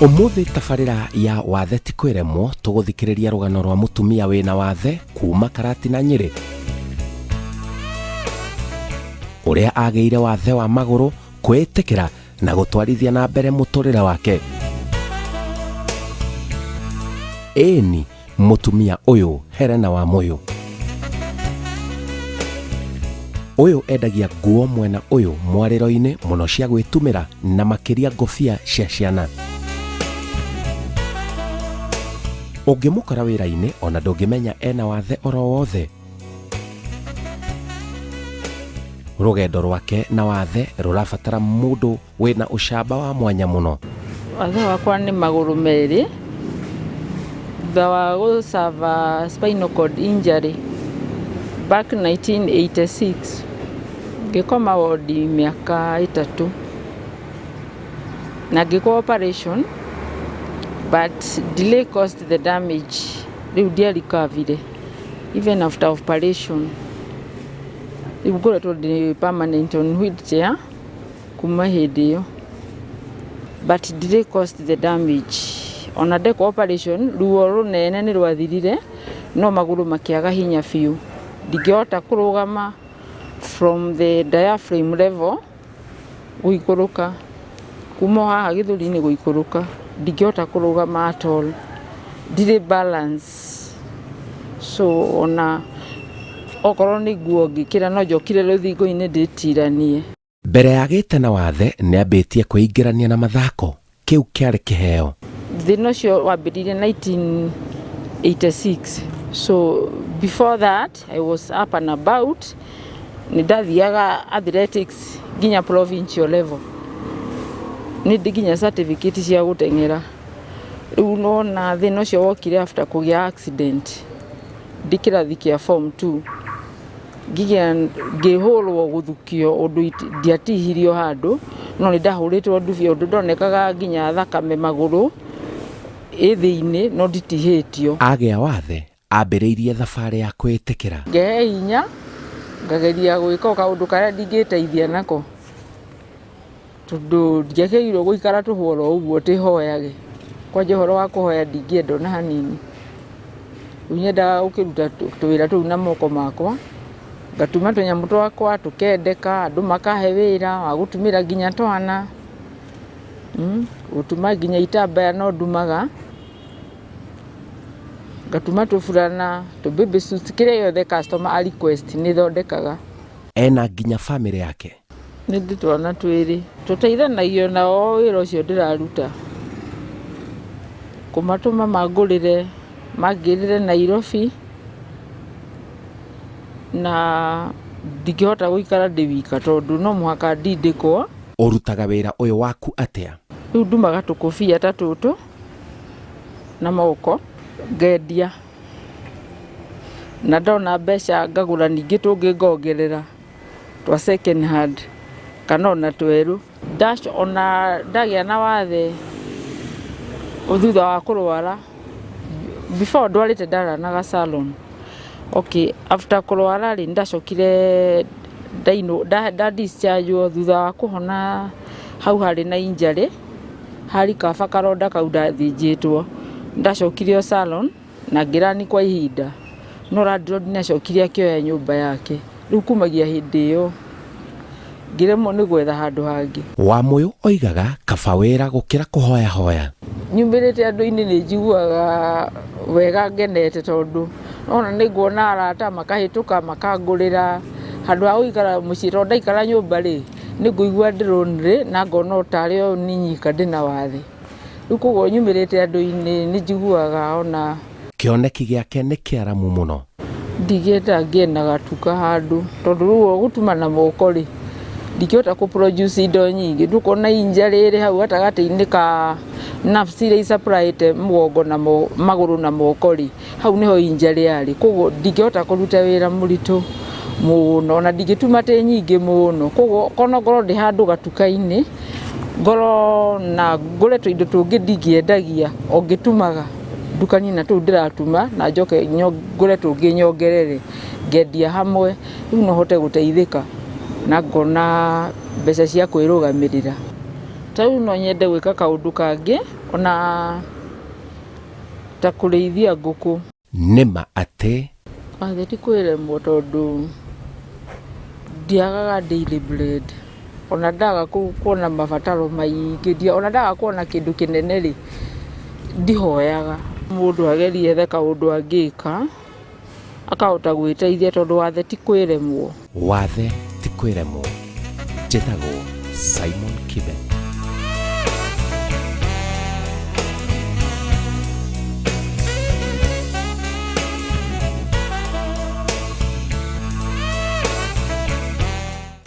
Ũmũthĩ tabarĩra ya Wathe ti kwĩremwo tũgũthikĩrĩria rũgano rwa mũtumia wĩna wathe kuma Karatina Nyĩrĩ, ũrĩa agĩire wathe wa magũrũ, kwĩĩtĩkĩra na gũtwarithia na mbere mũtũrĩre wake. Ĩni, mũtumia ũyũ Helena Wamũyũ. Ũyũ endagia nguo mwena ũyũ mwarĩro-inĩ mũno cia gwĩtumĩra na makĩria ngũbia cia ciana. Ũngĩmũkora wĩra-inĩ ona ndũngĩmenya ena wathe oro wothe. Rũgendo rwake na wathe rũrabatara mũndũ wĩna ũcamba wa mwanya mũno. Wathe wakwa nĩ magũrũ merĩ thutha wa gũ suffer spinal cord injury back 1986, ngĩkoma wondi mĩaka 3 na ngĩkwo operation, but delay caused the damage. Rĩu ndia recover even after operation. Rĩu ngoretwo ndĩ permanent on wheelchair kuma hĩndĩ ĩyo, but delay caused the damage. Ona ndekwo operation, ruo rũnene nĩ rwathirire, no magũrũ makĩaga hinya biũ. Ndingĩhota kũrũgama from the diaphragm level gũikũrũka, kuma o haha gĩthũri-inĩ gũikũrũka, ndingĩhota kũrũgama at all, ndirĩ balance. So ona okorwo nĩ nguo ngĩkĩra, no njokire rũthingo-inĩ ndĩtiranie. Mbere ya agĩte na wathe nĩ ambĩtie kwĩingĩrania na mathako, kĩu kĩarĩ kĩheo. Thĩna ũcio wambĩrĩirie 1986, so before that I was up and about. Nĩ ndathiaga athletics nginya provincial level, nĩ ndĩ nginya certificate cia gũteng'era. Rĩu nona thĩna ũcio wokire after kũgĩa accident ndĩ kĩrathi kĩa form 2, ngĩgĩa ngĩhũrwo gũthukio ũndũ ndiatihirio handũ, no nĩ ndahũrĩtwo ndubi ũndũ ndonekaga nginya thakame magũrũ ĩ thĩinĩ, no nditihĩtio. Agĩa wathe ambĩrĩirie thabarĩ ya kwĩĩtĩkĩra. Ngehe hinya, ngageria gwĩka o kaũndũ karĩa ndingĩteithia nako, tondũ ndiagĩrĩirwo gũikara tũhũ oro ũguo tĩhoyage. Kwanja ũhoro wa kũhoya ndingĩenda ona hanini. Rĩu nyendaga gũkĩruta tũwĩra tũu na moko makwa, ngatuma tũnyamũ twakwa tũkendeka, andũ makahe wĩra wa gũtumĩra nginya twana, gũtuma nginya itambaya no ndumaga, ngatuma tũburana, tũ baby suits, kĩrĩa gĩothe customer a request nĩ thondekaga. Ena nginya bamĩrĩ yake. Nĩ ndĩ twana twĩrĩ, tũteithanagio nao wĩra ũcio ndĩraruta, kũmatũma mangũrĩre, mangĩrĩre Nairobi, na ndingĩhota gũikara ndĩ wika tondũ no mũhaka ndindĩkwo. Ũrutaga wĩra ũyũ waku atĩa? Rĩu ndumaga tũkũbia ta tũtũ na moko ngendia, na ndona mbeca ngagũra ningĩ tũngĩ ngongerera twa second hand kana ona twerũ. Ona ndagĩa na wathe thutha wa kũrwara, before ndwarĩte ndaranaga salon. Okay, after kũrwara rĩ, nĩndacokire nda discharge thutha wa kũhona hau harĩ na injury, harĩ kaba karonda kau ndathĩnjĩtwo. Ndacokire o salon na ngĩrani kwa ihinda, no landlord nĩacokire akĩoya nyũmba yake. Rĩu kumagia hĩndĩ ĩyo ngĩremwo nĩ gwetha handũ hangĩ. Wamũyũ oigaga kaba wĩra gũkĩra kũhoyahoya. Nyumĩrĩte andũ-inĩ nĩ njiguaga wega ngenete, tondũ ona nĩ nguona arata makahĩtũka makangũrĩra handũ ha gũikara mũciĩ, tondũ ndaikara nyũmba rĩ, nĩ ngũigua ndĩ lonely na ngona o tarĩ o niĩ nyika ndĩna wathe. Rĩu koguo nyumĩrĩte andũ-inĩ nĩ njiguaga ona Kĩoneki gĩake nĩ kĩaramu mũno. Ndingĩenda ngĩe na gatuka handũ, tondũ rĩu gũtuma na moko rĩ, ndingĩhota kũ produce indo nyingĩ. Ndũkuona injury ĩrĩ hau gatagatĩ-inĩ ka nerves iria isupplyĩte mũgongo na magũrũ na moko rĩ, hau nĩho injury yarĩ. Koguo ndingĩhota kũruta wĩra mũritũ mũno, ona ndingĩtuma atĩ nyingĩ mũno. Koguo no ngorwo ndĩ handũ gatuka-inĩ, ngorwo na ngũre tũindo tũngĩ ndingĩendagia o ngĩtumaga, ndukanie na tũu ndĩratuma na njoke ngũre tũngĩ nyongerere ngendia hamwe, rĩu no hote gũteithĩka na ngona mbeca cia kwĩrũgamĩrĩra. Ta rĩu no nyende gwĩka kaũndũ kangĩ ona ta kũrĩithia ngũkũ. Nĩ ma atĩ. Wathe ti kwĩremwo tondũ ndiagaga daily bread. Ona ndaga kuona mabataro maingĩ, ona ndaga kuona kĩndũ kĩnene rĩ, ndihoyaga. Mũndũ agerie ethe kaũndũ angĩka akahota gwĩteithia tondũ wathe ti kwĩremwo. Wathe ti kwĩremwo. Njĩtagwo Simon Kibet.